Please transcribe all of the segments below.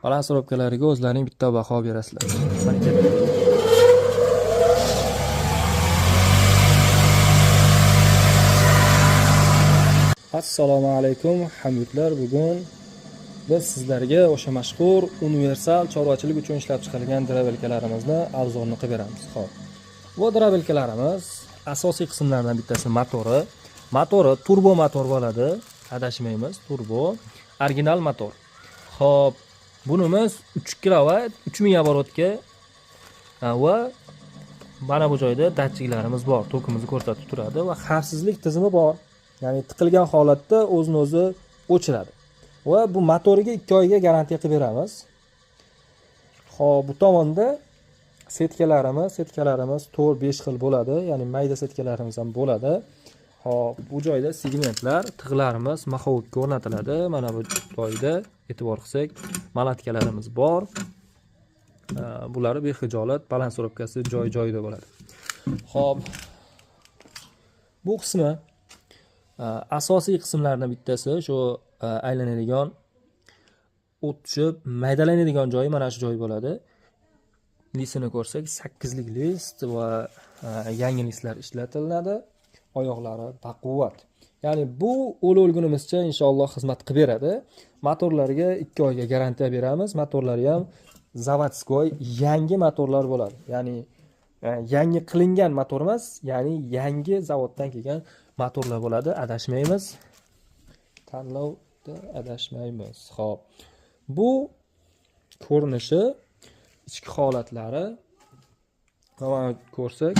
Балансировкалariga o'zlaring bitta baho berasizlar. Mana ketdik. Assalomu alaykum hamyurtlar. Bugun biz sizlarga o'sha mashhur universal chorvachilik uchun ishlab chiqarilgan дробилка larimizni обзор ini qilib beramiz. Xo'p. Bu дробилка larimiz asosiy qismlaridan bittasi motori. Motori turbo motor bo'ladi. Adashmaymiz, turbo, original motor. Xo'p, bunimiz 3 kilovat, 3000 оборот ga va mana bu joyda datchiklarimiz bor, tokimizni ko'rsatib turadi va xavfsizlik tizimi bor. Ya'ni tiqilgan holatda o'zini o'zi o'chiradi. Va bu motoriga 2 oyga garantiya qilib beramiz. Xo'p, bu tomonda setkalarimiz 4-5 xil bo'ladi, ya'ni mayda setkalarimiz ham bo'ladi. Xo'p, bu joyda segmentlar, tig'larimiz маховик ka o'rnatiladi. Mana bu joyda e'tibor qilsak, молотка larimiz bor. Bulari bexijolat балансировка si joy-joyida bo'ladi. Xo'p. Bu qismi asosiy qismlardan bittasi shu aylanadigan, o't tushib maydalanadigan joyi mana shu joy bo'ladi. Listini ko'rsak, sakkizlik list va yangi listlar ishlatiladi. Oyoqlari baquvvat. Ya'ni bu o'la o'lgunimizcha inshaalloh xizmat qilib beradi. Motorlarga 2 oyga garantiya beramiz. Motorlari ham заводской yangi motorlar bo'ladi. Ya'ni yangi qilingan motor emas, ya'ni yangi zavoddan kelgan motorlar bo'ladi. Adashmaymiz. Tanlovda adashmaymiz. Xo'p. Bu ko'rinishi, ichki holatlari va mana ko'rsak,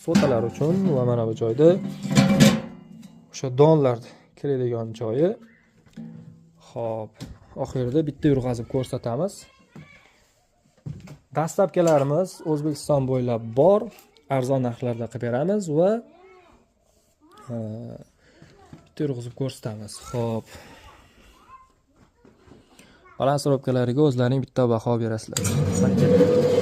sotalar uchun va mana bu joyda o'sha donlar kiradigan joyi. Xo'p, oxirida bitta yurg'azib ko'rsatamiz. Доставка larimiz O'zbekiston bo'ylab bor, arzon narxlarda qilib beramiz va bitta yurg'izib ko'rsatamiz. Xo'p. Балансировка lariga o'zlaring bitta baho berasizlar. Mana ketdik.